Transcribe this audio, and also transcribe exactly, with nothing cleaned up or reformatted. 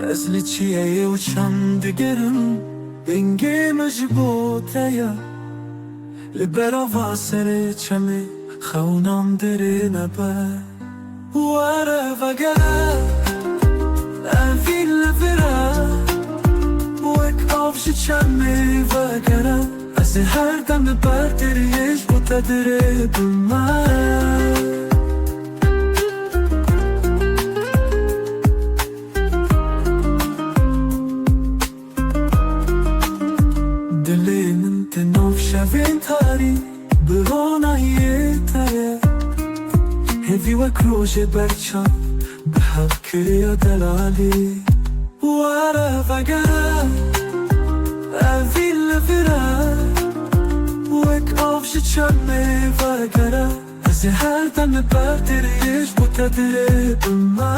Ez li çiyayê û çem digerim, dengê min ji bo te ye. Li berava serê çemê xewnan derê nebe. Were vegere, evîn li vir e, wek av ji çemê vegere. Ez ê her dem li ber deriyê ji bo te dirê bime. Dilê min di nav şevên tarî bi ronahiyê te ye. Hêvî wek rojê berçav bi hev kiriya delalî. Were vegere, evîn li vir e, wek av ji çemê vegere. Ez ê her dem li ber deriyê ji bo te dirê bime.